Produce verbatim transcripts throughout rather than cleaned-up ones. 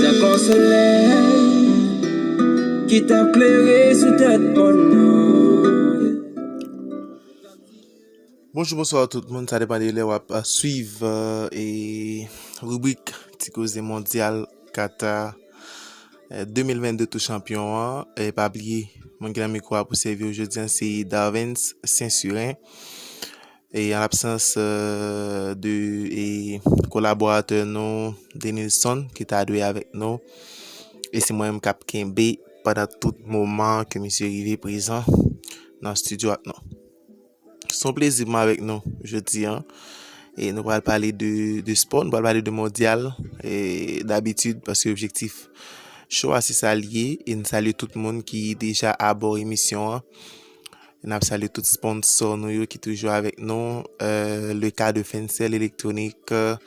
Tankou yon solèy ki t ap klere sou tèt mòn nan. Bonjou, bonswa tout moun. Sa depann de lè w ap, euh, swiv, euh, e ribrik Ti Koze Mondyal Kata, euh, de mil vennde tou chanpyon an. E pa bliye, moun ki nan mikwo a pou sèvi w jodi a, se Darvens Sensiren. E an labsans, euh, de, e kolaboratè nou, Denilson, ki ta dwe avèk nou. E se mwen menm k ap kenbe pandan tout moman ke misye rive prezan nan estidyo ak nou. Se yon plezi pou mwen avèk nou jodi a. E nou pral pale de, de spò, nou pral pale de mondyal, e dabitid, paske objektif show a se sa l ye. E n salye tout moun ki deja abò emisyon an. N ap salye tout sponsò nou yo ki toujou avèk nou, euh, le ka de Fensel Elektronik, euh,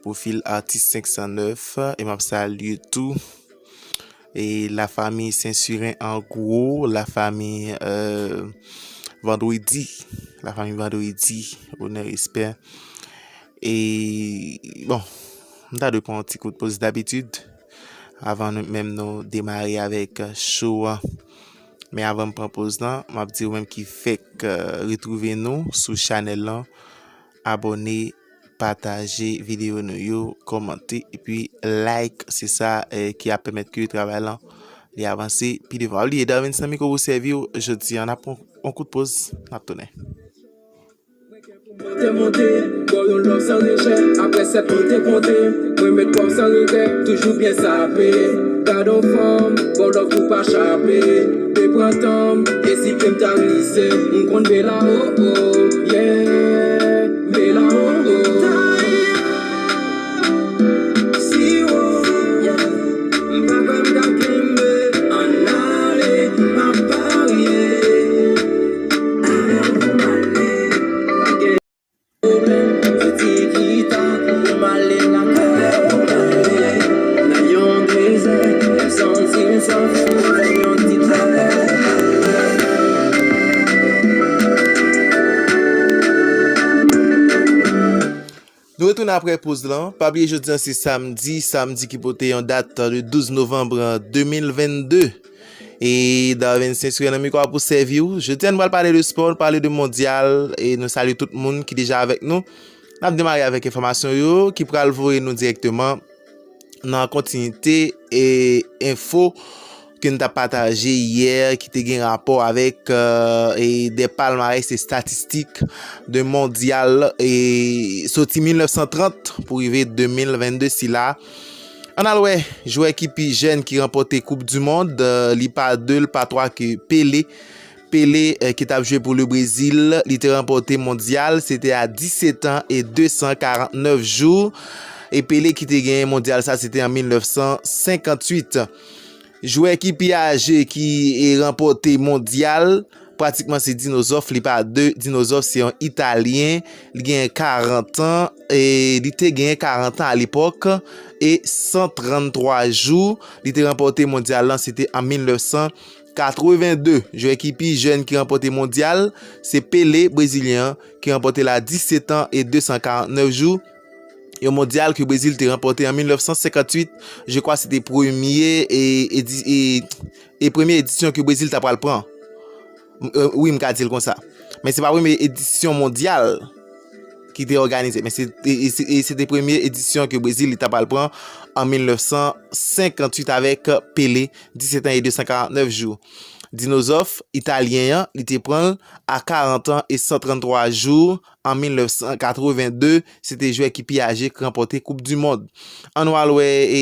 pwofil Atis senk san nèf, e m ap salye tou e lafanmi Sensiren an gwo, lafanmi, euh, Vandredi, lafanmi Vandredi, onè, respè. E, bon, m ta dwe pran yon ti kout poz dabitid avan nou, menm nou demare avèk, euh, show an. Men avan m pran poz lan, m ap di ou menm ki fèk, euh, retwouve nou sou chanèl lan, abòne, pataje videyo nou yo, kòmante, epi like, se sa, eh, ki ap pèmèt ke travay lan li avanse pi devan. Pa bliye, Darvens nan mikwo pou sèvi w jodi a. N ap pran yon kout poz, n ap tounen. Monte, monte, bò yon lòv san rejè, apre sèt monte, konte, mwen met kòb san regrè, toujou byen sape. Gad on fanm, bò lòv pou pa chape. Te pran tan m, e si ke m ta glise, m konn bela, oh, oh, yeah. Bela, oh, oh. Si, oh, yeah. M pa kwè m ka kenbe, ann ale, m ap parye. Avè w pou m ale. Pwoblèm, se ti gita, pou m ale lakay, pou m ale nan yon dezè, lè m santi m swaf, fò m yon ti travay. Nou retounen apre poz lan. Pa bliye jodi a se samdi, samdi ki pote yon dat de douz novanm de mil vennde. E Darvens Sensiren nan mikwo a pou sèvi w. Jodi a nou pral pale de spò, nou pale de mondyal, e nou salye tout moun ki deja avèk nou. N ap demare avèk enfòmasyon yo ki pral voye nou dirèkteman nan kontinite e enfo ke n t ap pataje yè ki te gen rapò avèk, euh, e de palmarès estatistik de mondyal e soti mil nèf san trant pou rive de mil vennde sila. Ann al wè jwè ki pi jèn ki ranpòte Koup di mond, euh, li pa de, li pa twa ke Pele. Pele, euh, ki t ap jwe pou le Brezil, li te ranpòte mondyal, se te a disèt an e de san karant nèf jou. E Pele ki te genyen mondyal sa, se te an mil nèf san senkant uit. Jwè ki pi aje ki, e, ranpòte mondyal, pratikman se Dinozòf, li pa de. Dinozòf se yon Italyen, li genyen karant an, e li te genyen karant an alepòk, e san tranntwa jou, li te ranpòte mondyal lan, se te an mil nèf san katrevennde. Jwè ki pi jèn ki ranpòte mondyal, se Pele, brezilyen an, ki ranpòte l a disèt an e de san karant nèf jou. Yon mondyal ke Brezil te ranpòte an mil nèf san senkant uit. Je kwa se te premye e, edi-, e, e premye edisyon ke Brezil ta pral pran. M, e, wi, m ka di l konsa. Men se pa premye edisyon mondyal ki te òganize, men se, e, e, se, e se te premye edisyon ke Brezil li ta pral pran an mil nèf san senkant uit avèk Pele, disèt an e de san karant nèf jou. Dinozòf, italyen an, li te pran l a karant an e san tranntwa jou an mil nèf san katrevennde, se te jwè ki pi aje ki ranpòte Koup di mond. Ann nou al wè, e,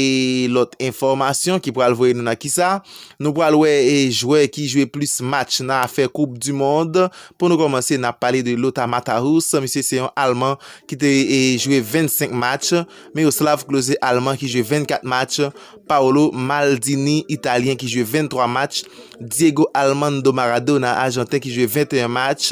lòt enfòmasyon ki pral voye nou nan kisa. Nou pral wè, e, jwè ki jwe plis match nan afè Koup di mond. Pou nou kòmanse, n ap pale de Lothar Matthäus. Misye se yon Alman ki te, e, jwe vennsenk match. Miroslav Klose, Alman, ki jwe vennkat match. Paolo Maldini, Italyen, ki jwe venntwa match. Diego Diego Armando Maradona, Ajanten, ki jwe venteyen match,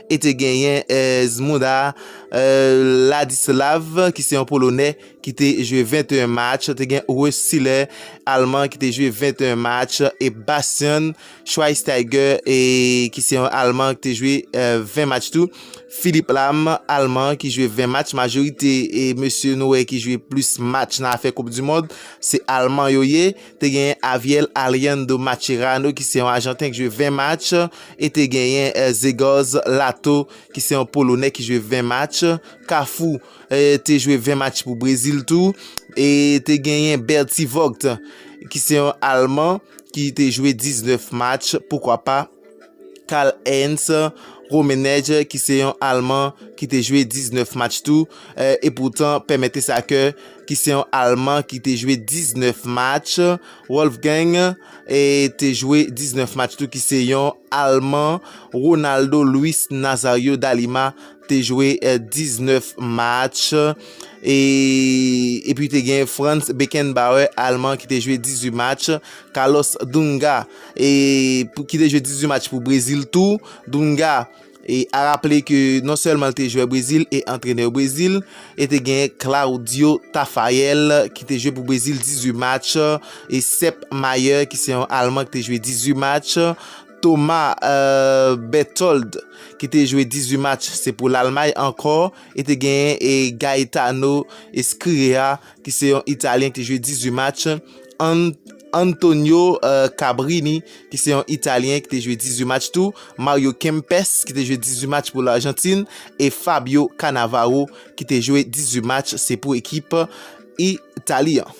e te genyen, eh, Zmuda, eh, Ladislav, ki se yon Polonè, ki te jwe venteyen match, te gen Wes Siller, Alman, ki te jwe venteyen match, e Bastian Schweinsteiger, e, ki se yon Alman, ki te jwe, eh, ven match tou. Philipp Lahm, Alman, ki jwe ven match. Majorite, e, mesye nou wè ki jwe plis match nan afè Koup di Mond, se Alman yo ye. Te gen Javier Alejandro Mascherano, ki se yon Ajanten ki jwe ven match. E te genyen, eh, Grzegorz Lato, ki se yon Polonè ki jwe ven match. Cafu, eh, te jwe ven match pou Brezil tou. E te genyen Berti Vogts, ki se yon Alman, ki te jwe diznèf match, poukwa pa. Karl-Heinz Rummenigge, ki se yon Alman, ki te jwe diznèf match tou. Eh, e poutan, pèmète sa ke, ki se yon Alman, ki te jwe diznèf match. Wolfgang, eh, te jwe diznèf match tou, ki se yon Alman. Ronaldo Luis Nazario da Lima te jwe, eh, diznèf match. E, epi te gen Franz Beckenbauer, Alman, ki te jwe dizuit match. Carlos Dunga, e, pou, ki te jwe dizuit match pou Brezil tou. Dunga, e, a raple ke non sèlman l te jwè Brezil e antrenè Brezil, e te gen Claudio Taffarel, ki te jwe pou Brezil dizuit match, e Sepp Maier, ki se yon Alman, ki te jwe dizuit match. Thomas, eh, Berthold, ki te jwe dizuit match, se pou Lalmay ankò, e te genyen, e, Gaetano, e, Scirea, ki se yon Italyen ki te jwe dizuit match, An-, Antonio, eh, Cabrini, ki se yon Italyen ki te jwe dizuit match tou, Mario Kempes, ki te jwe dizuit match pou Lajantin, e Fabio Cannavaro, ki te jwe dizuit match, se pou ekip Itali an.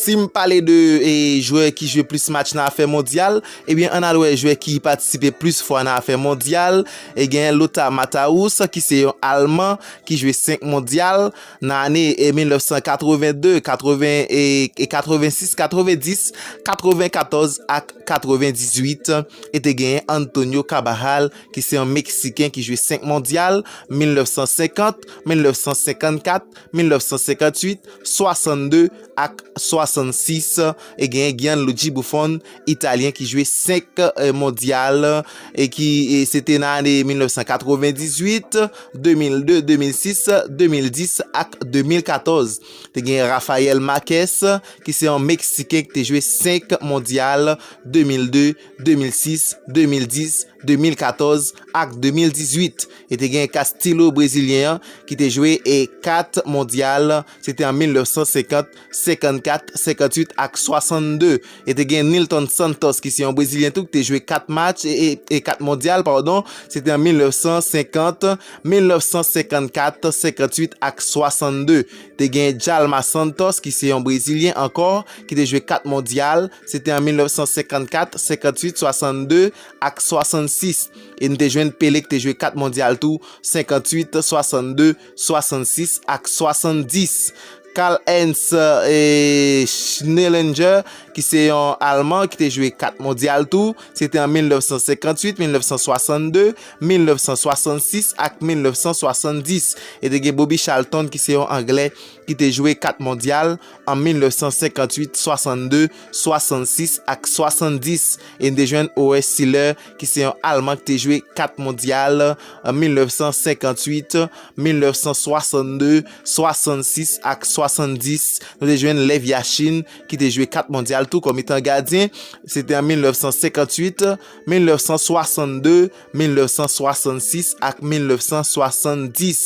Si m pale de, e, jwè ki jwe plis match nan afè mondyal, ebyen, ann al wè jwè ki patisipe plis fwa nan afè mondyal. E gen Lothar Matthäus, ki se yon Alman, ki jwe senk mondyal. Nan ane, e, mil nèf san katreven de, katreven, e, e katreven sis, katreven dis, katreven katòz ak katreven dizuit, e te genyen Antonio Carvajal, ki se yon Meksiken ki jwe senk mondyal, mil nèf san senkant, mil nèf san senkannkat, mil nèf san senkanntuit, swasannde ak swasannsis, e genyen Gianluigi Buffon, Italyen ki jwe senk, e, mondyal, e ki, e, se te nan ane mil nèf san katreven dizuit, de mil de, de mil sis, de mil dis ak de mil katòz. Te gen Rafael Márquez, ki se yon Meksiken ki te jwe senk mondyal, de mil de, de mil sis, de mil dis, de mil katòz ak de mil dizuit. E te gen Castillo brezilyen an ki te jwe, e, kat mondyal, se te an mil nèf san senkant, senkannkat, senkanntuit ak swasannde. E te gen Nilton Santos ki se yon brezilyen tou ki te jwe kat match, e, e, e kat mondyal, padon, se te an mil nèf san senkant, mil nèf san senkannkat, senkanntuit ak swasannde. Te gen Djalma Santos, ki se yon brezilyen ankò, ki te jwe kat mondyal. Se te an mil nèf san senkannkat, senkanntuit, swasannde ak swasannsis. E n te jwenn Pele, ki te jwe kat mondyal tou, senkanntuit, swasannde, swasannsis ak swasanndis. Karl-Heinz, e, Schnellinger, ki se yon Alman, ki te jwe kat mondyal tou. Se te an mil nèf san senkanntuit, mil nèf san swasannde, mil nèf san swasannsis ak mil nèf san swasanndis. E te gen Bobby Charlton, ki se yon Anglè, ki te jwe kat mondyal an mil nèf san senkanntuit, swasannde, swasannsis ak swasanndis. E n te jwenn Horace Siller, ki se yon Alman ki te jwe kat mondyal an mil nèf san senkanntuit, mil nèf san swasannde, swasannsis ak swasanndis. Nou te jwenn Lev Yashin, ki te jwe kat mondyal tou kòm etan gadyen. Se te an mil nèf san senkanntuit, mil nèf san swasannde, mil nèf san swasannsis ak mil nèf san swasanndis.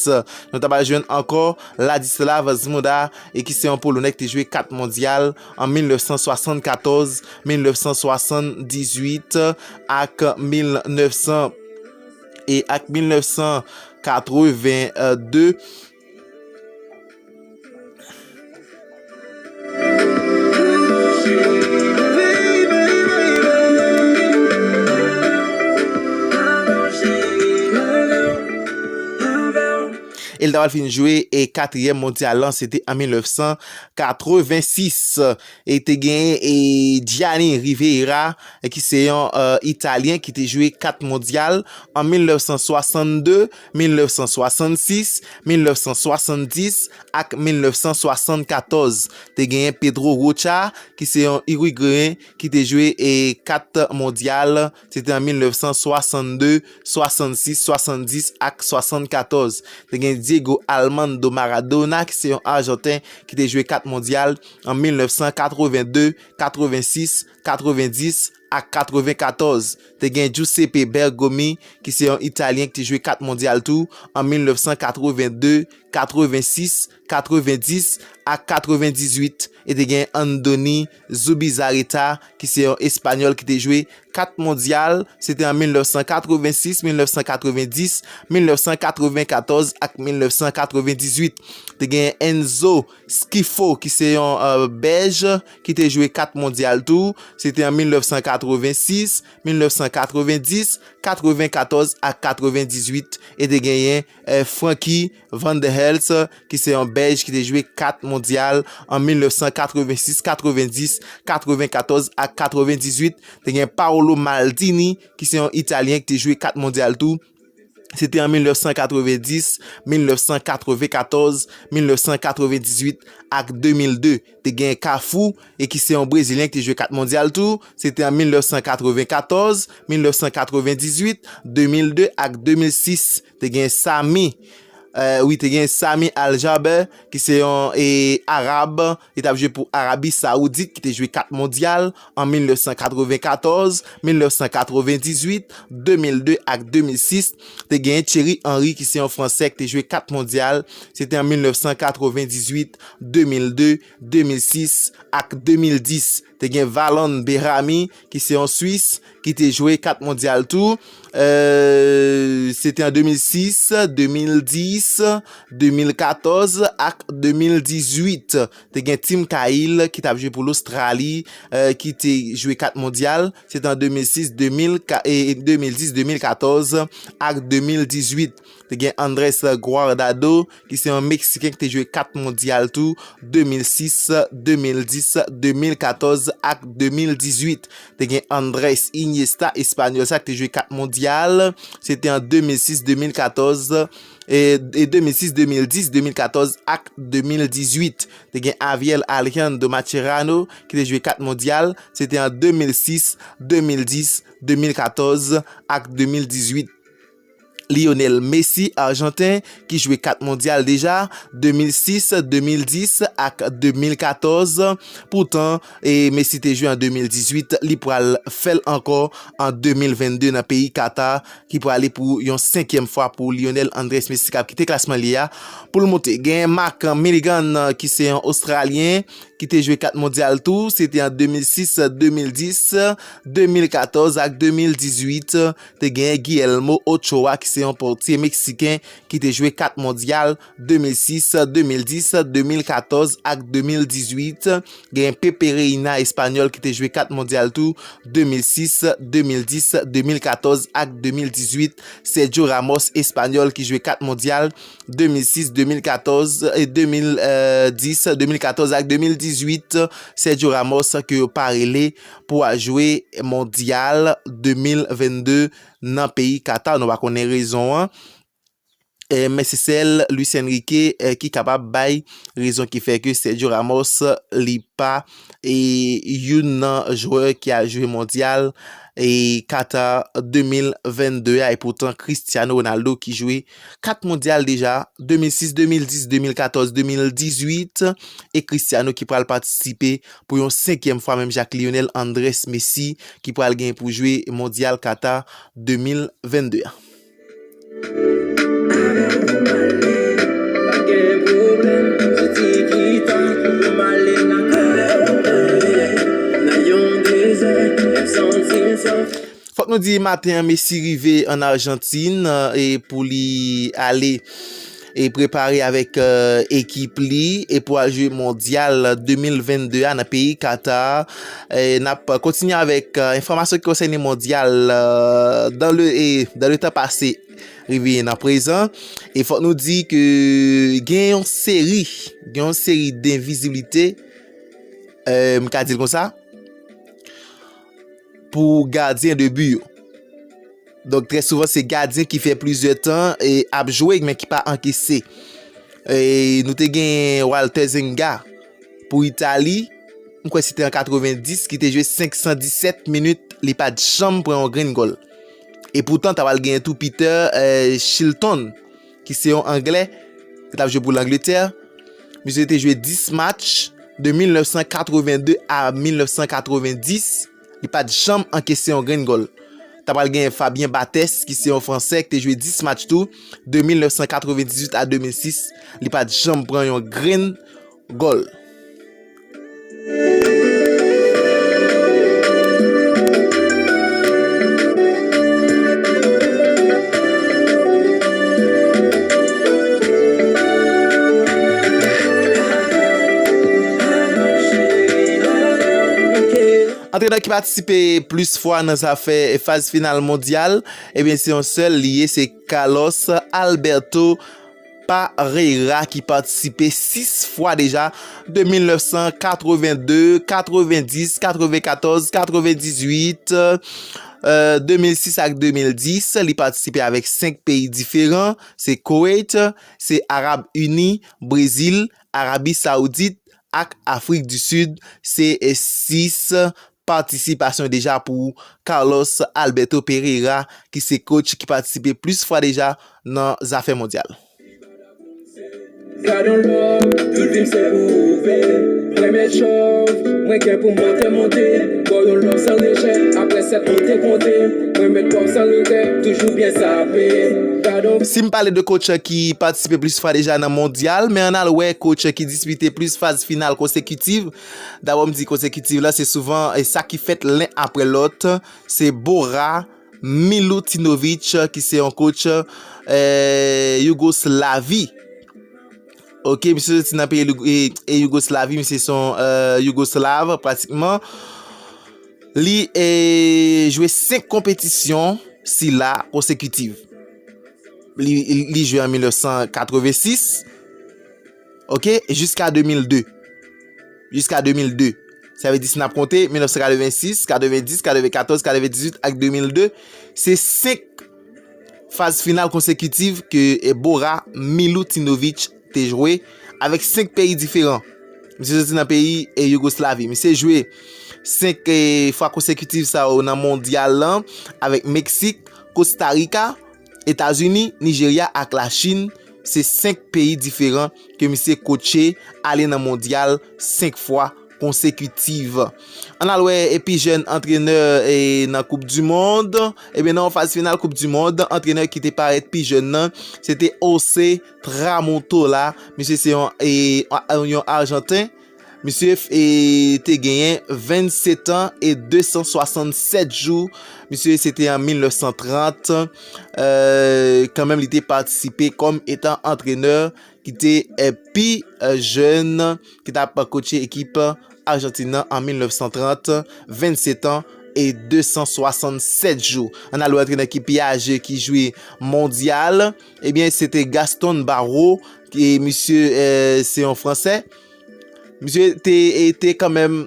Nou ta pral jwenn ankò Ladislav Zmuda, e ki se yon Polonè ki te jwe kat mondyal an mil nèf san swasannkatòz, mil nèf san swasanndizwit ak mil nèf san, e ak mil nèf san katreven de. e l ta pral fin jwe e katriyèm mondyal lan, se te an mil nèf san katrevensis. E te genyen e Gianni Rivera, e ki se yon e, Italyen ki te jwe kat mondyal an mil nèf san swasannde, mil nèf san swasannsis, mil nèf san swasanndis ak mil nèf san swasannkatòz. Te genyen Pedro Rocha, ki se yon Irigweyen ki te jwe e kat mondyal, se te an mil nèf san swasannde, swasannsis, swasanndis ak swasannkatòz. Te gen Diego Armando Maradona, ki se yon Ajanten ki te jwe kat mondyal an mil nèf san katrevende, katrevensis, katrevendis ak katrevenkatòz. Te gen Giuseppe Bergomi, ki se yon Italyen ki te jwe kat mondyal tou an mil nèf san katrevende, katrevensis, katrevendis ak katrevendizuit. E te gen Andoni Zubizarreta, ki se yon Espanyòl ki te jwe kat mondyal. Se te an mil nèf san katrevensis, mil nèf san katrevendis, mil nèf san katrevenkatòz ak mil nèf san katrevendizuit. Te gen Enzo Schifo, ki se yon e, Bèj, ki te jwe kat mondyal tou. Se te an mil nèf san katrevensis, mil nèf san katrevendis, katrevenkatòz ak katrevendizuit. E te genyen e, Frankie Van der Helst, ki se yon Bèj ki te jwe kat mondyal an mil nèf san katrevensis, katrevendis, katrevenkatòz ak katrevendizuit. Te gen Paolo Maldini, ki se yon Italyen ki te jwe kat mondyal tou. Se te an mil nèf san katrevendis, mil nèf san katrevenkatòz, mil nèf san katrevendizuit ak de mil de. Te gen Cafu, e ki se yon Brezilyen ki te jwe kat mondyal tou. Se te an mil nèf san katrevenkatòz, mil nèf san katrevendizuit, de mil de ak de mil sis. Te gen Sami, e, wi, te gen Sami Al-Jaber, ki se yon e, Arab, li t ap jwe pou Arabi Sawoudit, ki te jwe kat mondyal an mil nèf san katrevenkatòz, mil nèf san katrevendizuit, de mil de ak de mil sis. Te gen Thierry Henry, ki se yon Fransè, ki te jwe kat mondyal. Se te an mil nèf san katrevendizuit, de mil de, de mil sis ak de mil dis. Te gen Valon Behrami, ki se yon Swis, ki te jwe kat mondyal tou. E, se te an de mil sis, de mil dis, de mil katòz ak de mil dizuit. Te gen Tim Cahill ki t ap jwe pou Lostrali, e, ki te jwe kat mondyal. Se te an de mil sis, de mil ka-, e, e, de mil dis, de mil katòz ak de mil dizuit. Te gen Andres Guardado, ki se yon Meksiken ki te jwe kat mondyal tou, de mil sis, de mil dis, de mil katòz ak de mil dizuit. Te gen Andres Iniesta, Espanyòl sa, ki te jwe kat mondyal. Se te an de mil sis, de mil katòz, e, e de mil sis, de mil dis, de mil katòz ak de mil dizuit. Te gen Aviel Alejandro Mascherano, ki te jwe kat mondyal. Se te an de mil sis, de mil dis, de mil katòz ak de mil dizuit. Lionel Messi, Ajanten, ki jwe kat mondyal deja, de mil sis, de mil dis ak de mil katòz. Poutan, e Messi te jwe an de mil dizuit, li pral fè l ankò an de mil vennde nan peyi Kata, ki prale pou yon senkyèm fwa pou Lionel Andres Messi k ap kite klasman li a pou l monte. Gen Mark Milligan, ki se yon Ostralyen, ki te jwe kat mondyal tou, se te an de mil sis, de mil dis, de mil katòz ak de mil dizuit. Te gen Guillermo Ochoa, ki se yon pòtye meksiken, ki te jwe kat mondyal de mil sis, de mil dis, de mil katòz ak de mil dizuit. Gen Pepe Reina, espanyòl, ki te jwe kat mondyal tou, de mil sis, de mil dis, de mil katòz ak de mil dizuit. Sergio Ramos, espanyòl, ki jwe kat mondyal de mil sis, de mil katòz, e de mil dis, de mil katòz ak de mil dizuit. Sergio Ramos ke yo pa rele pou al jwe mondyal de mil vennde nan peyi Kata. Nou pa konnen rezon an. E, men se sèl Luis Enrique, e, ki kapab bay rezon ki fè ke Sergio Ramos li pa, e, youn nan jwè ki al jwe mondyal, e, Kata de mil vennde a. E poutan Cristiano Ronaldo ki jwe kat mondyal deja, de mil sis, de mil dis, de mil katòz, de mil dizuit, e Cristiano ki pral patisipe pou yon senkyèm fwa, menm jan ak Lionel Andres Messi, ki pral gen pou jwe mondyal Kata de mil vennde a. Fòk nou di maten an, Messi rive ann Ajantin, e pou li ale e prepare avèk, e, ekip li, e pou al jwe mondyal de mil vennde a nan peyi Kata. E n ap kontinye avèk, e, enfòmasyon ki konsène mondyal, e, dans le, e, dans le temps passé. rive nan prezan. E fòk nou di ke gen yon seri, gen yon seri denviziblite, eh, m ka di l konsa, pou gadyen de bi yo. Donk, trè souvan, se gadyen ki fè plizyè tan e ap jwe, men ki pa ankese. E nou te gen Walter Zenga pou Itali, m kwè se te an katrevenndis, ki te jwe senk san disèt minit, li pa t janm pran yon grenn gòl. E poutan, ta pral gen tou Peter, eh, Shilton, ki se yon Anglè, ki t ap jwe pou Langletè. Misye te jwe dis match, de mil nèf san katrevenndde a mil nèf san katrevenndis, li pa t janm ankese yon grenn gòl. Ta pral gen Fabien Barthez, ki se yon Fransè, ki te jwe dis match tou, de mil nèf san katrevendizuit a de mil sis, li pa t janm pran yon grenn gòl. Antrenè ki patisipe plis fwa nan zafè faz final mondyal, ebyen, se yon sèl li ye, se Carlos Alberto Parreira, ki patisipe sis fwa deja, de mil nèf san katrevenndde, katrevendis, katrevenkatòz, katrevendizuit, euh, de mil sis ak de mil dis. Li patisipe avèk senk peyi diferan, se Koweït, se Arab Ini, Brezil, Arabi Saoudit ak Afrik di Sid. Se, eh, sis patisipasyon deja pou Carlos Alberto Pereira, ki se coach ki patisipe plis fwa deja nan zafè mondyal. Gade yon lòv, tout vi m se pou ou, babe. Premye chòv, mwen gen pou monte, monte. Ba w yon lòv san rejè, apre sèt monte, konte. Mwen met pa w san regrè, toujou byen sape. Gade yon Si m pale de coach ki patisipe plis fwa deja nan mondyal, men ann al wè coach ki dispite plis faz final konsekitiv. Dabò, m di konsekitiv la, se souvan, e, sa ki fèt len apre lòt. Se Bora Milutinovic, ki se yon coach, eh, Yougoslavi. Ok, misye soti nan peyi Lou-, e, e Yougoslavi, misye se yon, eh, Yougoslav, pratikman. Li, eh, jwe senk konpetisyon sila konsekitiv. Li, li jwe an mil nèf san katrevensis, ok, jiska de mil de. Jiska de mil de. Sa vle di, si n ap konte, mil nèf san katrevensis, katrevendis, katrevenkatòz, katrevendizuit ak de mil de, se senk faz final konsekitiv ke, eh, Bora Milutinovic te jwe avèk senk peyi diferan. Misye soti nan peyi, eh, Yougoslavi. Misye jwe senk, eh, fwa konsekitiv sa yo nan mondyal lan avèk Meksik, Kosta Rika, Etazini, Nijerya ak Lachin. Se senk peyi diferan ke misye kotche ale nan mondyal senk fwa konsekitiv. Ann al wè, e, pi jèn antrenè, e, nan Koup di Mond. Ebyen, nan yon faz final Koup di Mond, antrenè ki te parèt pi jèn nan, se te José Tramutola. Misye se yon, e, yon Ajanten. Misye, e, te genyen vennsetan e de san swasannsèt jou. Misye, se te an mil nèf san trant. E, kanmenm, li te patisipe kòm etan antrenè ki te, e, pi, e, jèn, ki t ap kotche ekip Ajantin nan an mil nèf san trant, vennsetan e de san swasannsèt jou. Ann al wè antrenè ki pi aje ki jwe mondyal. Ebyen, se te Gaston Barro, ki, misye, e, se yon Fransè. Misye te, e, te kanmenm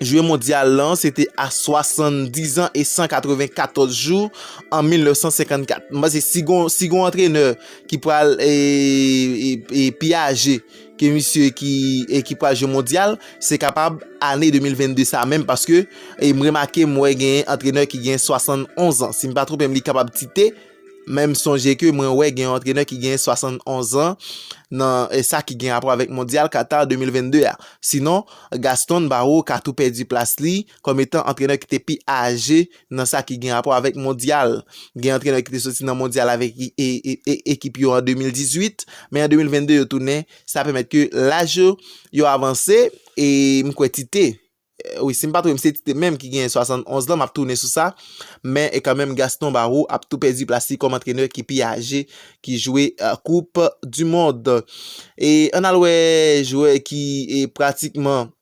jwe mondyal lan, se te a swasanndizan e san katrevenkatòz jou an mil nèf san senkannkat. M panse si gon, si gon antrenè ki pral, e, e, e, pi aje ke misye ki, e, ki pral jwe mondyal, se kapab ane de mil vennde sa menm, paske, e, m remake, m wè gen antrenè ki gen swasannonz an. Si m pa twonpe m, li kapab Tite, men m sonje ke mwen wè gen yon antrenè ki gen swasannonz an nan, e, sa ki gen rapò avèk mondyal Qatar de mil vennde a. Sinon, Gaston Barro ka tou pèdi plas li kòm etan antrenè ki te pi aje nan sa ki gen rapò avèk mondyal. Gen antrenè ki te soti nan mondyal avèk e, e, e, e, ekip yo an de mil dizuit, men an de mil vennde yo tounen, sa pèmèt ke laj yo, yo avanse, e m kwè Tite, e, wi, si m pa twonpe m, se Tite menm ki gen swasannonz lan, m ap tounen sou sa, men e kanmenm Gaston Barro ap tou pèdi plas li kòm antrenè ki pi aje ki jwe, e, Koup di Mond. E ann al wè jwè ki, e, pratikman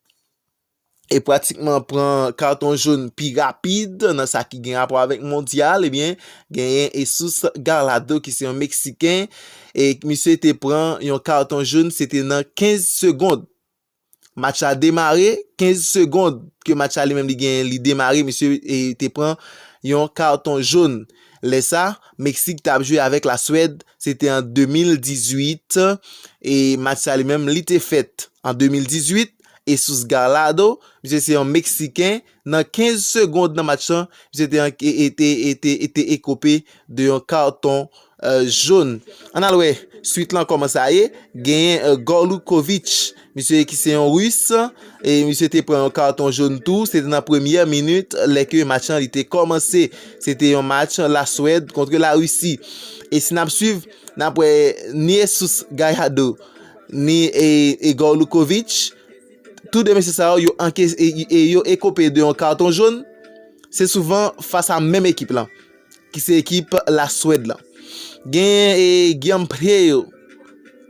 e pratikman pran katon jòn pi rapid nan sa ki gen rapò avèk mondyal, ebyen, genyen Jesus Gallardo ki se yon Meksiken, e misye te pran yon katon jòn, se te nan kenz segonn. Match la demare, kenz segonn ke match la li menm li genyen, li demare, misye, e, te pran yon katon jòn. Lè sa, Meksik t ap jwe avèk Laswèd, se te an de mil dizuit, e match sa li menm li te fèt an de mil dizuit, e Jesus Gallardo, misye se yon Meksiken, nan kenz segonn nan match lan, misye te, e, e te, e te, e te ekope de yon katon, e, jòn. Ann al wè swit lan kòman sa ye. Genyen, e, Gorlukovic, misye ki se yon Ris, e misye te pran yon katon jòn tou, se te nan premyè minit, lè ke match lan li te kòmanse. Se te yon match Laswèd kont Larisi. E si n ap swiv, n ap wè ni Jesus Gallardo, ni, e, e Gorlukovic, tou de mesye sa yo, yo anke-, e, e yo ekope de yon katon jòn, se souvan fas a menm ekip lan, ki se ekip Laswèd lan. Genyen, e, Giampiero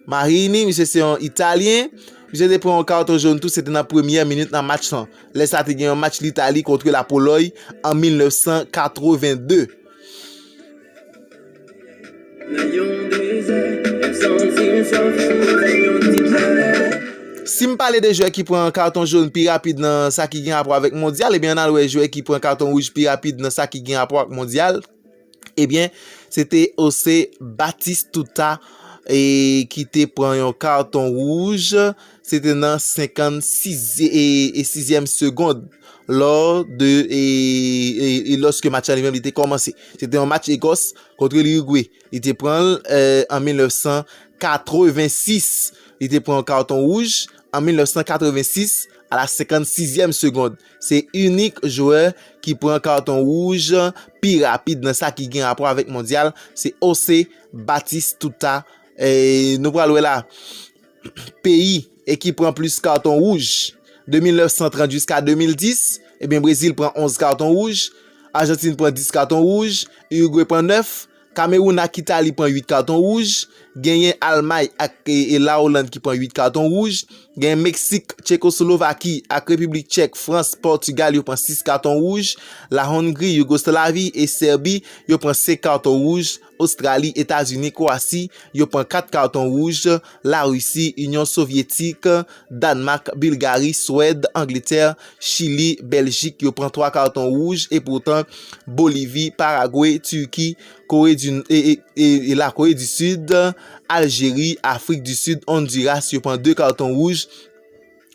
Marini, misye se yon Italyen. Misye te pran yon katon jòn tou, se te nan premyè minit nan match lan. Lè sa te gen yon match Litali kont Lapolòy an mil nèf san katreven de. Si m pale de jwè ki pran katon jòn pi rapid nan sa ki gen rapò avèk mondyal, ebyen, ann al wè jwè ki pran katon wouj pi rapid nan sa ki gen rapò ak mondyal. Ebyen, se te José Batistuta, e, ki te pran yon katon wouj. Se te nan senkannsis e, e sizyèm segonn, lò de, e, e, e lòske match la li menm li te kòmanse. Se te yon match Egòs kont Irigwe. Li te pran l, e, an mil nèf san katrevensis. Li te pran yon katon wouj an mil nèf san katrevensis a la senkannsizyèm segonn. Se inik jwè ki pran katon wouj pi rapid nan sa ki gen rapò avèk mondyal, se José Batistuta. E nou pral wè la, peyi e ki pran plis katon wouj. De mil nèf san trant jiska de mil dis, ebyen, Brezil pran onz katon wouj, Ajantin pran dis katon wouj, Irigwe pran nèf, Kamewoun ak Itali pran uit katon wouj, genyen Almay ak, e, e Laoland ki pran uit katon wouj, genyen Meksik, Tchekoslovaki ak Repiblik Tchèk, Frans, Pòtigal yo pran sis katon wouj, Lahongri, Yougoslavi e Sèbi yo pran senk katon wouj, Ostrali, Etazini, Kwowasi yo pran kat katon wouj, Larisi, Inyon Sovyetik, Dànmak, Bilgari, Swèd, Angletè, Chili, Bèljik yo pran twa katon wouj, epoutan Bolivi, Paragwe, Tiki, Kore di, e, e, e, e Lakore di Sid, Aljeri, Afrik di Sid, Ondiras yo pran de katon wouj,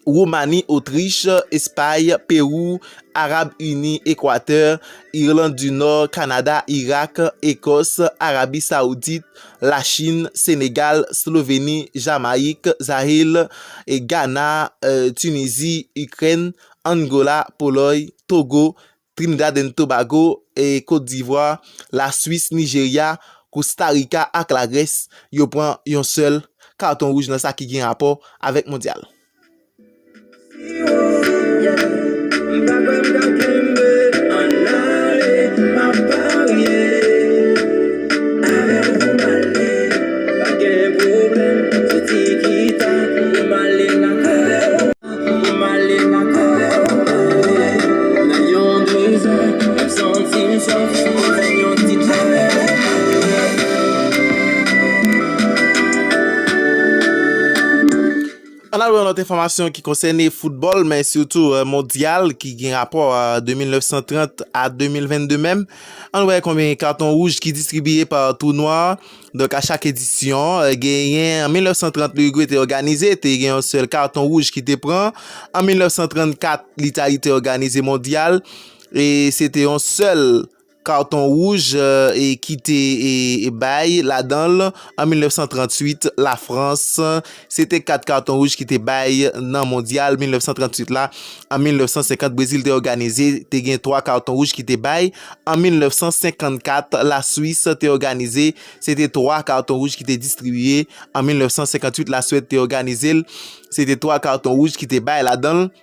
Woumani, Otrich, Espay, Pewou, Arab Ini, Ekwatè, Irland di Nò, Kanada, Irak, Ekòs, Arabi Sawoudit, Lachin, Senegal, Sloveni, Jamayik, Zayil, e Gana, e, Tinizi, Ikrèn, Angola, Polòy, Togo, Trinidad and Tobago, e Kotdivwa, Laswis, Nijerya, Kostarika ak Lagrès, yo pran yon sèl katon wouj nan sa ki gen rapò avèk mondyal. Ann al wè yon lòt enfòmasyon ki konsène foutbòl, men sitou, e, mondyal ki gen rapò a de mil nèf san trant a de mil vennde menm. Ann wè konbyen katon wouj ki distribiye pa tounwa. Donk, a chak edisyon, e, genyen, an mil nèf san trant, Irigwe te òganize, te gen yon sèl katon wouj ki te pran. An mil nèf san trannkat, Litali te òganize mondyal, e se te yon sèl katon wouj, e, e ki te, e, e bay ladan l. An mil nèf san tranntuit, Lafrans, se te kat katon wouj ki te bay nan mondyal mil nèf san tranntuit la. An mil nèf san senkant, Brezil te òganize, te gen twa katon wouj ki te bay. An mil nèf san senkannkat, Laswis te òganize, se te twa katon wouj ki te distribiye. An mil nèf san senkanntuit, Laswèd te òganize l, se te twa katon wouj ki te bay ladan l.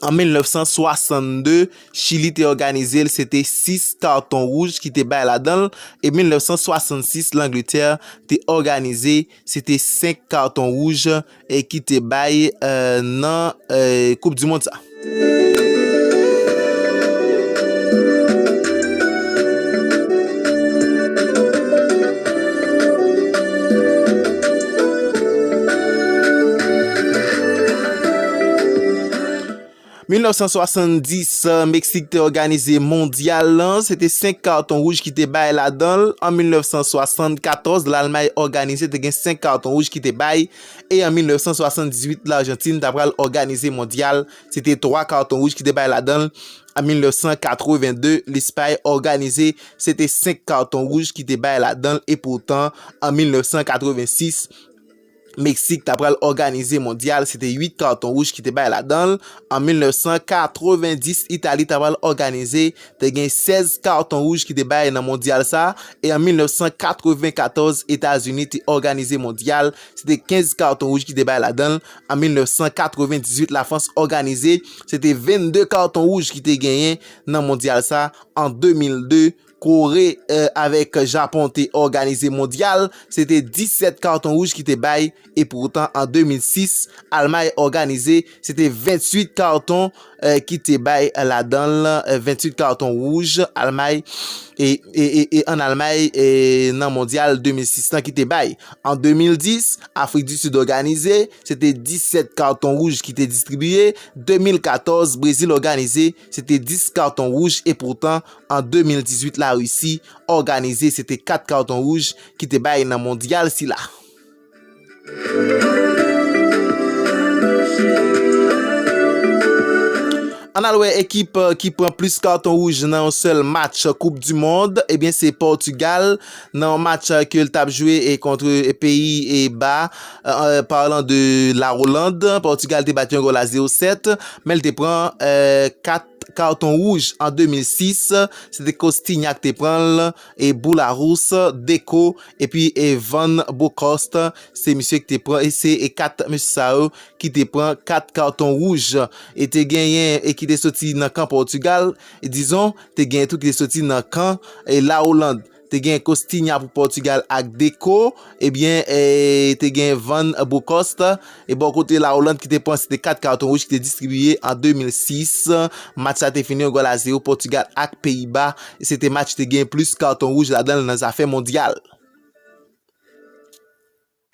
An mil nèf san swasannde, Chili te òganize l, se te sis katon wouj ki te bay ladan l. E mil nèf san swasannsis, Langletè te òganize, se te senk katon wouj, e ki te bay, e, nan, e, Koup di Mond sa. Mil nèf san swasanndis, Meksik te òganize mondyal lan, se te senk katon wouj ki te bay ladan l. An mil nèf san swasannkatòz, Lalmay òganize, te gen senk katon wouj ki te bay. E an mil nèf san swasanndizuit, Lajantin ta pral òganize mondyal, se te twa katon wouj ki te bay ladan l. An mil nèf san katrevenn de, Lespay òganize, se te senk katon wouj ki te bay ladan l. E poutan, an mil nèf san katrevenn sis, Meksik ta pral òganize mondyal, se te uit katon wouj ki te bay ladan l. An mil nèf san katrevenndis, Itali ta pral òganize, te gen sèz katon wouj ki te bay nan mondyal sa. E an mil nèf san katrevennkatòz, Etazini te òganize mondyal, se te kenz katon wouj ki te bay ladan l. An mil nèf san katrevenndizwit, Lafrans òganize, se te vennde katon wouj ki te genyen nan mondyal sa. An de mil de, Kore, eh, avèk Japon te òganize mondyal, se te disèt katon wouj ki te bay, e poutan an de mil sis, Almay òganize, se te venntuit katon, eh, ki te bay ladan l, eh, venntuit katon wouj, Almay, e, e, e, e ann Almay, e nan mondyal de mil sis lan ki te bay. An de mil dis, Afrik di Sid òganize, se te disèt katon wouj ki te distribiye, de mil katòz, Brezil òganize, se te dis katon wouj, e poutan, an de mil dizuit, Larisi òganize, se te kat katon wouj ki te bay nan mondyal sila. Ann al wè ekip, eh, ki pran plis katon wouj nan yon sèl match Koup di Mond. Ebyen, se Pòtigal. Nan yon match, eh, ke l t ap jwe, eh, kont, eh, peyi, eh, Ba, eh, eh, parlan de la Hollande, Pòtigal te bat yon gòl a zewo sèt, men l te pran, eh, kat katon wouj an de mil sis. Se te Costinha ki te pran l, e Boularus, Deco, epi, e Van Bronckhorst. Se misye ki te pran, e se, e kat mesye sa yo ki te pran kat katon wouj. E te genyen, e ki te soti nan kan Pòtigal, e dizon, te genyen tou ki te soti nan kan, e la Hollande. Te gen Costinha pou Pòtigal ak Deco, ebyen, e te gen Van Bronckhorst, e bò kote la Hollande ki te pran, se te kat katon wouj ki te distribiye an de mil sis. Match sa te fini yon gòl a zewo, Pòtigal ak Peyiba. E se te match te gen plis katon wouj ladan l nan zafè mondyal.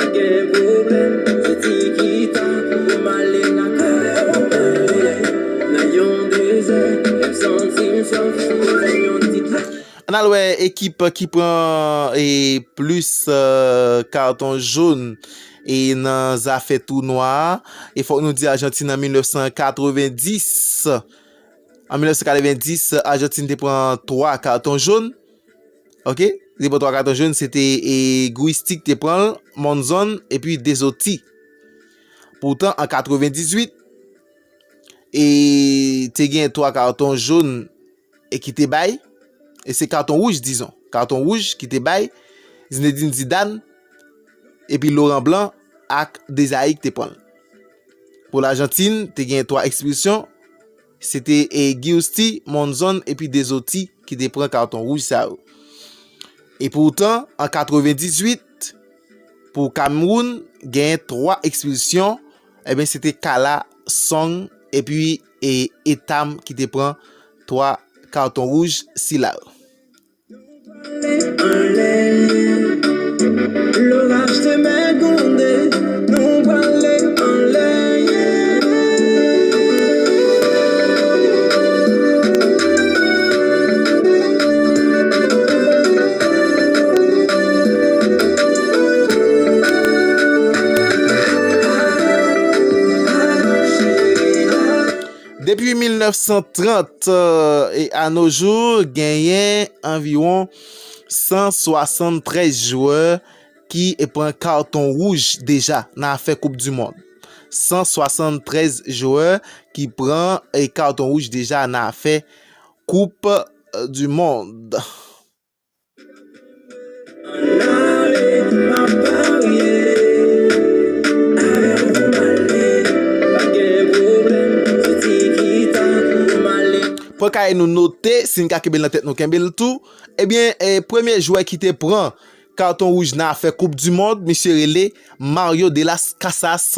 Gen pwoblèm, se ti gita pou m ale lakay. Nan yon dezè, lè m santi m swaf, m pran yon ti trè. Ann al wè ekip ki pran, e, plis, eh, katon jòn, e, nan zafè tounwa a. E fòk nou di Ajantin an mil nèf san katrevenndis. An mil nèf san katrevenndis, Ajantin te pran twa katon jòn. Ok? Li te pran twa katon jòn, se te, e, Grujic te pran l, Monzon, epi De Zotto. Poutan, an katrevenndizwit, e, te gen twa katon jòn, e, ki te bay, e se katon wouj, dizon. Katon wouj ki te bay Zinedine Zidane, epi Laurent Blanc ak Dezaï ki te pran l. Pou Lajantin, te gen twa ekspilsyon, se te, e, Giusti, Monzon epi De Zotto ki te pran katon wouj sa yo. E poutan, an katrevenndizwit, pou Kamewoun, genyen twa ekspilsyon, ebyen, se te Kala, Song epi, e, Etam ki te pran twa katon wouj sila yo. Anlè, loraj te mègonde, nou prale anlè. Depi mil nèf san trant, euh, e a no jou, genyen anviwon san swasanntrèz jwè ki pran katon wouj deja nan afè Koup di Mond. San swasanntrèz jwè ki pran, e, katon wouj deja nan afè Koup, euh, di Mond. Pran kaye nou note, si n ka kenbe l nan tèt nou, kenbe l tou. Ebyen, e, premye jwè ki te pran Katon wouj nan afè Koup di Mond, misye rele Mario de las Casas.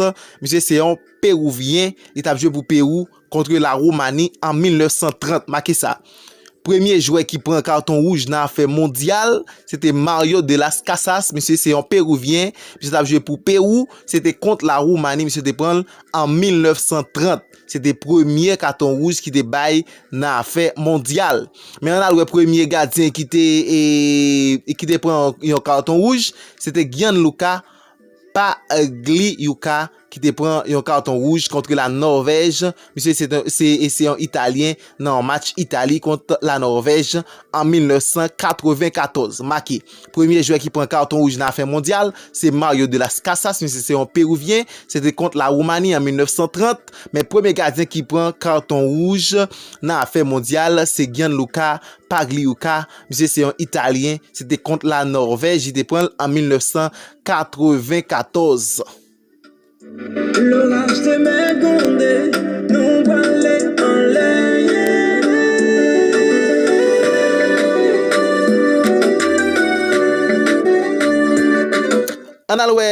Misye se yon Peruvyen, li t ap jwe pou Pewou kont la Woumani an mil nèf san trant. Make sa. Premye jwè ki pran katon wouj nan afè mondyal, se te Mario de las Casas. Misye se yon Peruvyen, misye t ap jwe pou Pewou, se te kont la Woumani, misye te pran l an mil nèf san trant. Se te premye katon wouj ki te bay nan afè mondyal. Men ann al wè premye gadyen ki te, e, ki te pran yon katon wouj, se te Gianluca Pagliuca ki te pran yon katon wouj kont la Nòvèj. Misye se, se, se yon Italyen nan yon match Itali kont la Nòvèj an mil nèf san katrevenkatòz. Make, premye jwè ki pran katon wouj nan afè mondyal, se Mario de las Casas, misye se yon Peruvyen, se te kont la Woumani an mil nèf san trant, men premye gadyen ki pran katon wouj nan afè mondyal, se Gianluca Pagliuca, misye se yon Italyen, se te kont la Nòvèj, li te pran l an mil nèf san katrevenkatòz. Loraj te mè gwonde, nou prale anlè, yeah. Ann al wè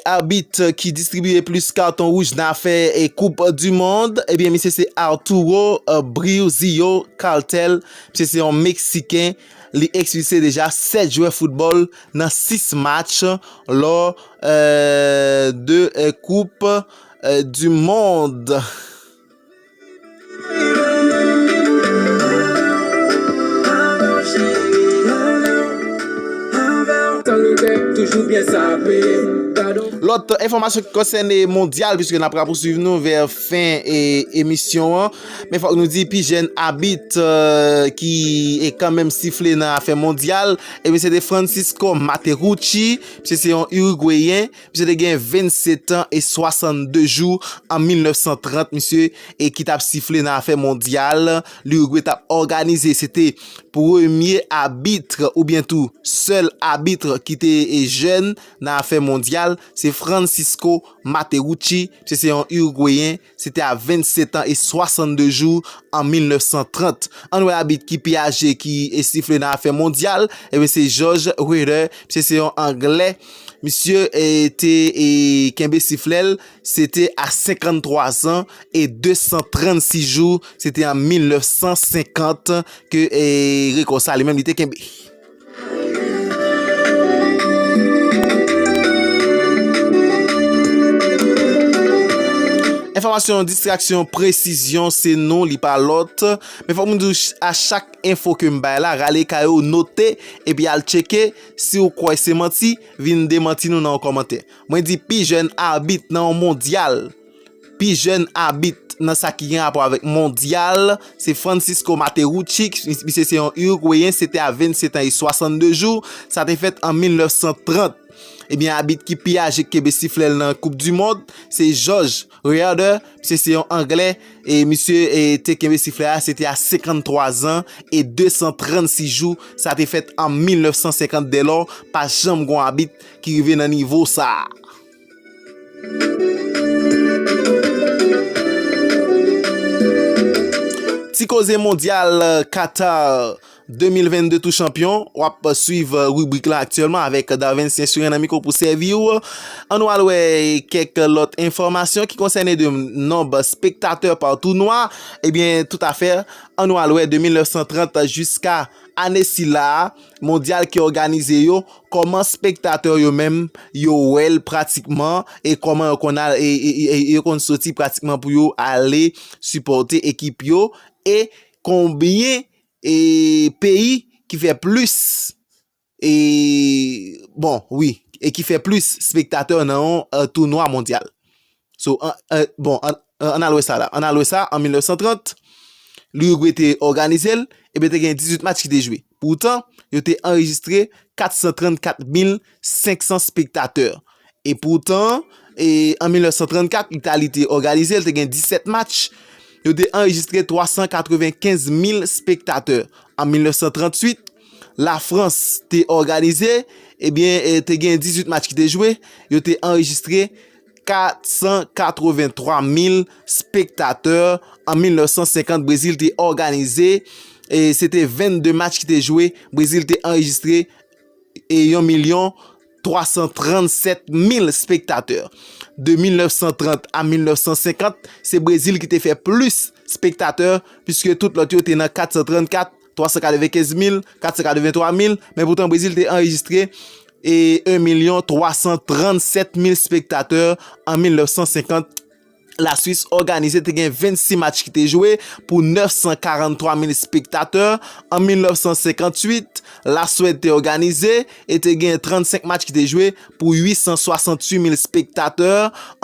abit ki distribiye plis katon wouj nan afè e Koup di Mond. Ebyen, misye se Arturo, eh, Briuzio Cartel. Misye se yon Meksiken. Li ekspilse deja sèt jwè foutbòl nan sis match lò, eh, de, eh, Koup, eh, di Mond. Lòt enfòmasyon ki konsène mondyal, piske n ap rapouswiv nou vè fen e emisyon an, men fòk nou di pi jèn abit, eh, ki e kanmenm sifle nan afè mondyal, ebyen se te Francisco Materucci, misye se yon Irigweyen, misye te gen vennsetan e swasannde jou an mil nèf san trant, misye e ki t ap sifle nan afè mondyal, Lirigwe t ap òganize. Se te premye abit oubyen tou sèl abit ki te, e, jèn nan afè mondyal, se Francisco Materucci, misye se yon Irigweyen, se te a vennsetan e swasannde jou an mil nèf san trant. Ann wè abit ki pi aje ki, e, sifle nan afè mondyal, ebyen se George Weidl, misye se yon Anglè, misye, e, te, e, kenbe siflè l, se te a senkanntwa zan e de san trannsis jou, se te an mil nèf san senkant ke, e, rekò sa li menm li te kenbe. Enfòmasyon, distraksyon, presizyon, se nou, li pa lòt. Men fòk m di w, a chak enfo ke m bay la, rale kay ou, note, epi al tcheke. Si w kwè se manti, vin demanti nou nan yon kòmantè. Mwen di pi jèn abit nan yon mondyal. Pi jèn abit nan sa ki gen rapò avèk mondyal, se Francisco Materucci, misye se yon Irigweyen, se te a vennsetan e swasannde jou, sa te fèt an mil nèf san trant. Ebyen, abit ki pi aje k kenbe siflè l nan Koup di Mond, se George Weidl, misye se yon Anglè, e misye, e, te kenbe siflè a, se te a senkanntwa zan e de san trannsis jou, sa te fèt an mil nèf san senkant, dèlò, pa janm gon abit ki rive nan nivo sa a. Ti koze mondyal Qatar de mil vennde tou chanpyon, w ap swiv ribrik la aktyèlman avèk Darven Sensuren nan mikwo pou sèvi w. Ann nou al wè kèk lòt enfòmasyon ki konsène de nonb spektatè pa tounwa. Ebyen, toutafè, ann nou al wè de mil nèf san trant jiska ane sila a, mondyal ki òganize yo, kòman spektatè yo menm, yo wè l pratikman, e kòman yo konn al, e, e, e, e yo konn soti pratikman pou yo ale sipòte ekip yo, e konbyen, e, peyi ki fè plis, e, bon, wi, e ki fè plis spektatè nan yon, e, tounwa mondyal. So, an, an, bon, an, an, ann al wè sa la. Ann al wè sa, an mil nèf san trant, Lirigwe te òganize l, ebyen te gen dizuit match ki te jwe. Poutan, yo te anrejistre kat san trannkat mil senk san spektatè. E poutan, e, an mil nèf san trannkat, Itali te òganize l, te gen disèt match. Yo te anrejistre twa san katrevenkenz mil spektatè. An mil nèf san tranntuit, Lafrans te òganize, ebyen, e, te gen dizuit match ki te jwe, yo te anrejistre kat san katrevenntwa mil spektatè. An mil nèf san senkant, Brezil te òganize, e, se te vennde match ki te jwe, Brezil te anrejistre e yon milyon twa san trannsèt mil spektatè. De mil nèf san trant a mil nèf san senkant, se Brezil ki te fè plis spektatè, piske tout lòt yo te nan kat san trannkat, twa san katrevenkenz mil, kat san katrevenntwa mil, men poutan Brezil te anrejistre e yon milyon twa san trannsèt mil spektatè an mil nèf san senkant. Laswis òganize, te gen vennsis match ki te jwe pou nèf san karanntwa mil spektatè. An mil nèf san senkanntuit, Laswèd te òganize e te gen trannsenk match ki te jwe pou uit san swasanntuit mil spektatè.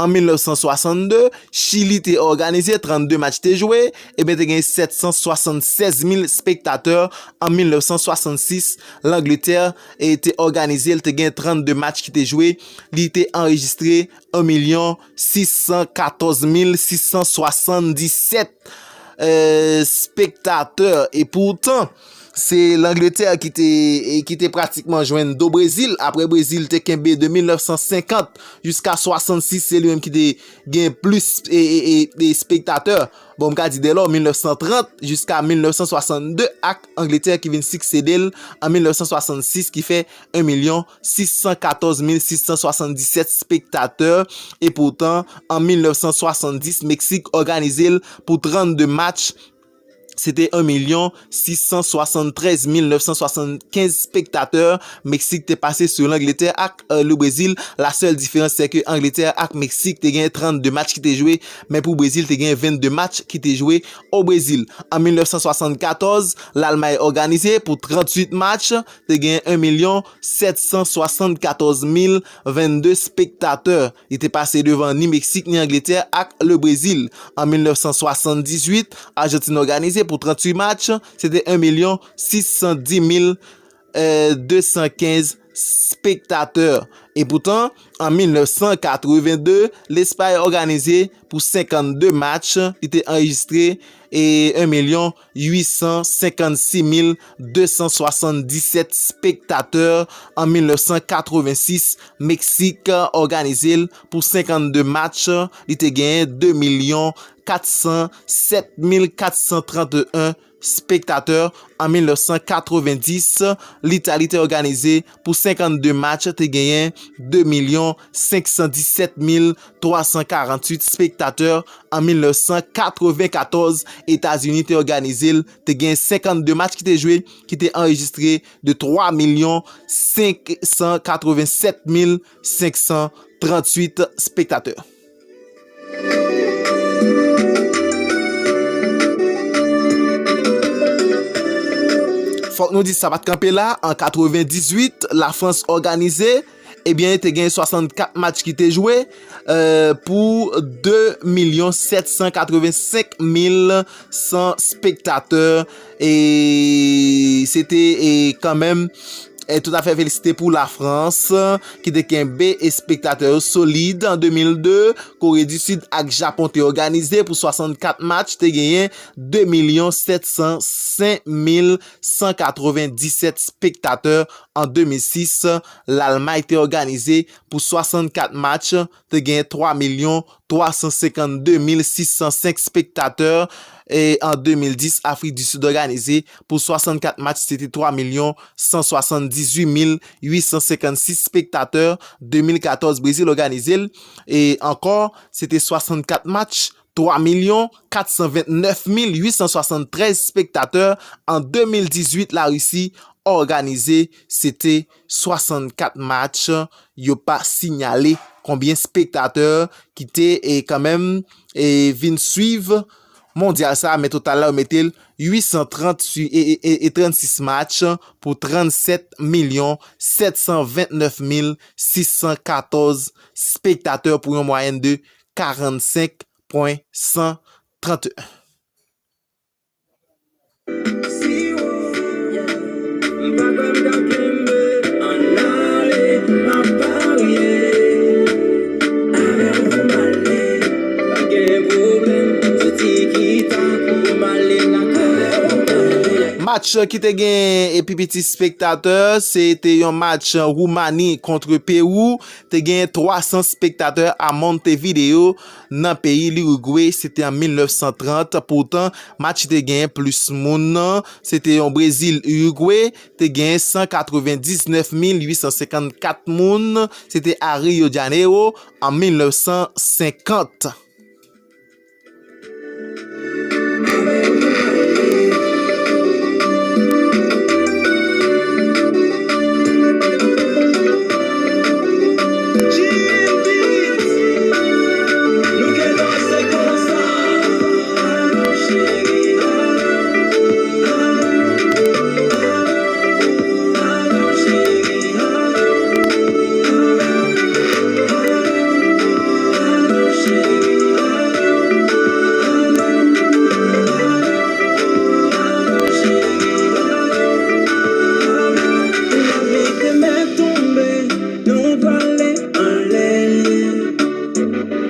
An mil nèf san swasannde, Chili te òganize, trannde match te jwe, ebyen te gen sèt san swasannsèz mil spektatè. An mil nèf san swasannsis, Langletè e te òganize, l te gen trannde match ki te jwe, li te anrejistre yon milyon sis san katòz mil sis san swasanndisèt, eh, spektatè. E poutan, se Langletè ki te, e ki te pratikman jwenn do Brezil. Apre Brezil te kenbe de mil nèf san senkant jiska swasannsis, se li menm ki te gen plis, e, e, e, e spektatè. Bon, m ka di de lò mil nèf san trant jiska mil nèf san swasannde ak Angletè ki vin siksede l an mil nèf san swasannsis, ki fè yon milyon sis san katòz mil sis san swasanndiset spektatè. E poutan, an mil nèf san swasanndis, Meksik òganize l pou trannde match. Se te yon milyon sis san swasanntrèz mil nèf san swasannkenz spektatè. Meksik te pase sou Langletè ak, euh, le Brezil. La sèl diferans, se ke Angletè ak Meksik te gen trannde match ki te jwe, men pou Brezil, te gen vennde match ki te jwe o Brezil. An mil nèf san swasannkatòz, Lalmay òganize pou tranntuit match, te gen yon milyon sèt san swasannkatòz mil vennde spektatè. Li te pase devan ni Meksik, ni Angletè ak le Brezil. An mil nèf san swasanndizuit, Ajantin òganize pou tranntuit match, se te yon milyon sis san di mil, eh, de san kenz spektatè. E poutan, an mil nèf san katrevennde, Lespay òganize pou senkannde match, li te anrejistre, e, yon milyon uit san senkannsis mil de san swasanndisèt spektatè. An mil nèf san katrevensis, Meksik òganize l pou senkannde match, li te genyen de milyon kat san sèt mil kat san trannteyen spektatè. An mil nèf san katrevendis, Litali te òganize pou senkannde match, te genyen de milyon senk san disèt mil twa san karanntuit spektatè. An mil nèf san katrevenkatòz, Etazini te òganize l, te gen senkannde match ki te jwe, ki te anrejistre de twa milyon senk san katrevensèt mil senk san tranntuit spektatè. Fòk nou di sa pa t kanpe la, an katrevendizwit, Lafrans òganize, ebyen, te gen swasannkat match ki te jwe, eh, pou de milyon sèt san katrevensenk mil san spektatè, e se te, e kanmenm, e toutafè felisite pou Lafrans, ki te kenbe espektatè yo solid. An de mil de, Kore di Sid ak Japon te òganize pou swasannkat match, te genyen de milyon sèt san senk mil san katrevendisèt spektatè. An de mil sis, Lalmay te òganize pou swasannkat match, te genyen twa milyon twa san senkannde mil sis san senk spektatè. E an de mil dis, Afrik di Sid òganize pou swasannkat match, se te twa milyon san swasanndizuit mil uit san senkannsis spektatè. De mil katòz, Brezil òganize l. E ankò, se te swasannkat match, twa milyon kat san vennèf mil uit san swasanntrèz spektatè. An de mil dizuit, Larisi òganize, se te swasannkat match. Yo pa sinyale konbyen spektatè ki te, e, kanmenm, e, vin swiv mondyal sa, men total la, yo mete l uit san trant, e, e, e, e trannsis match pou trannsèt milyon sèt san vennèf mil sis san katòz spektatè, pou yon mwayèn de karannsenk pwen san trannteyen. M Match ki te gen pi piti spektatè, se te yon match Woumani kont Pewou. Te gen twa san spektatè a Montevideo nan peyi Lirigwe. Se te an mil nèf san trant. Poutan, match te gen plis moun nan. Se te yon Brezil Irigwe. Te gen san katrevendiznèf mil uit san senkannkat moun. Se te a Rio de Janeiro an mil nèf san senkant.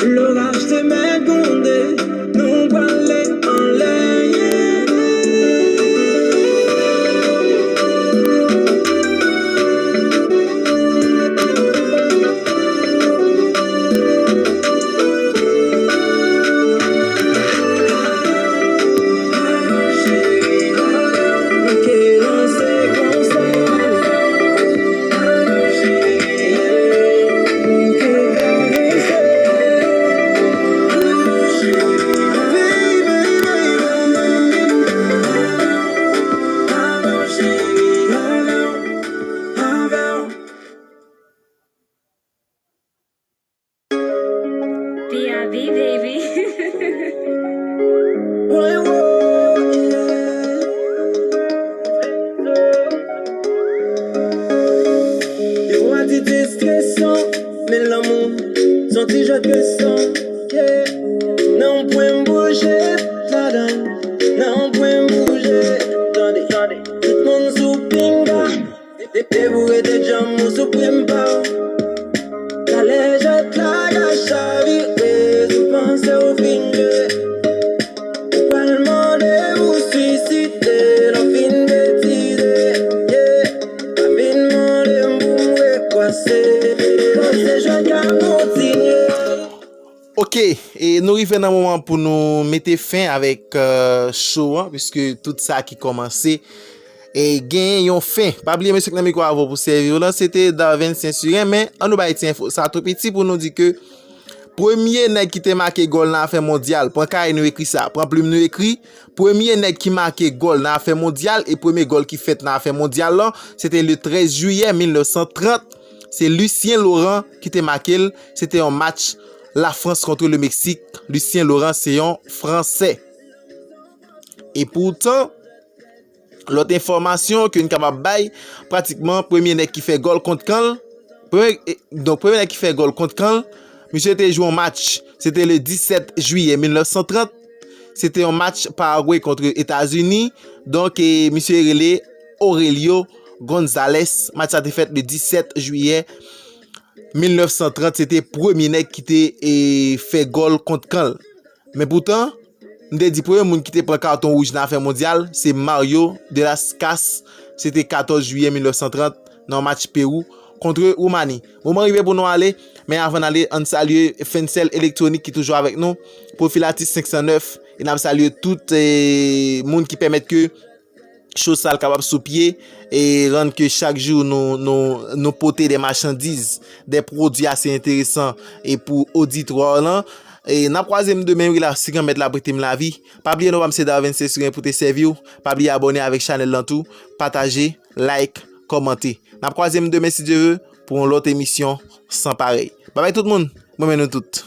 Loraj te mèt gwonde, nou prale anlè. P I B, baby. Yo a di te stresan, men lanmou se yon ti jwèt resan, yeah. Nan yon pwen m bouje ladan, nan yon pwen m bouje, tande, tande. Tout moun sou pinga. Depi w rete djanm ou sou prim pa w. Talè jwèt la ka chavire, si w panse w fin jwe. Ou pral mande pou swiside lè w fin betize. Yeah. Pa vin mande m pou m rekwase. Koze jwèt la kontinye. Ok, e nou rive nan moman pou nou mete fen avèk, euh, show an, piske tout sa ki kòmanse, e, gen yon fen. Pa bliye mesye k nan mikwo avè w pou sèvi w lan, se te Darven Sensiren, men an nou bay ti enfo sa tou piti pou nou di ke premye nèg ki te make gòl nan afè mondyal, pran kay nou ekri sa, pran plim nou ekri, premye nèg ki make gòl nan afè mondyal e premye gòl ki fèt nan afè mondyal lan, se te le trèz jiyè mil nèf san trant, se Lucien Laurent ki te make l, se te yon match Lafrans kont le Meksik, Lucien Laurent se yon Fransè. E poutan, lòt enfòmasyon ke n kapab bay, pratikman premye nèg ki fè gòl kont kan l, premye, e, donk premye nèg ki fè gòl kont kan l, misye te jwe yon match, se te le disèt jiyè mil nèf san trant, se te yon match Paragwe kont Etazini, donk, e, misye rele Aurelio Gonzalez, match sa te fèt le disèt jiyè mil nèf san trant, se te premye nèg ki te, e, fè gòl kont kan l. Men poutan, m te di premye moun ki te pran katon wouj nan afè mondyal, se Mario de las Casas, se te katòz jiyè mil nèf san trant, nan yon match Pewou kont Woumani. Moman rive pou nou ale, men avan n ale, ann salye Fensèl Elektwonik ki toujou avèk nou, Pwofilatis senk san nèf, e n ap salye tout, e, moun ki pèmèt ke cho sa l kapab sou pye e rann ke chak jou nou, nou, nou pote de machandiz, de pwodui ase enteresan e pou oditwa w lan. E n ap kwaze m demen wi la, si Granmèt la prete m lavi. Pa bliye non pa m se Darven Sensiren pou te sèvi w. Pa bliye abòne avèk chanèl lan tou, pataje, like, kòmante. N ap kwaze m demen si Dye ve pou yon lòt emisyon san parèy. Babay tout moun, mwen renmen nou tout.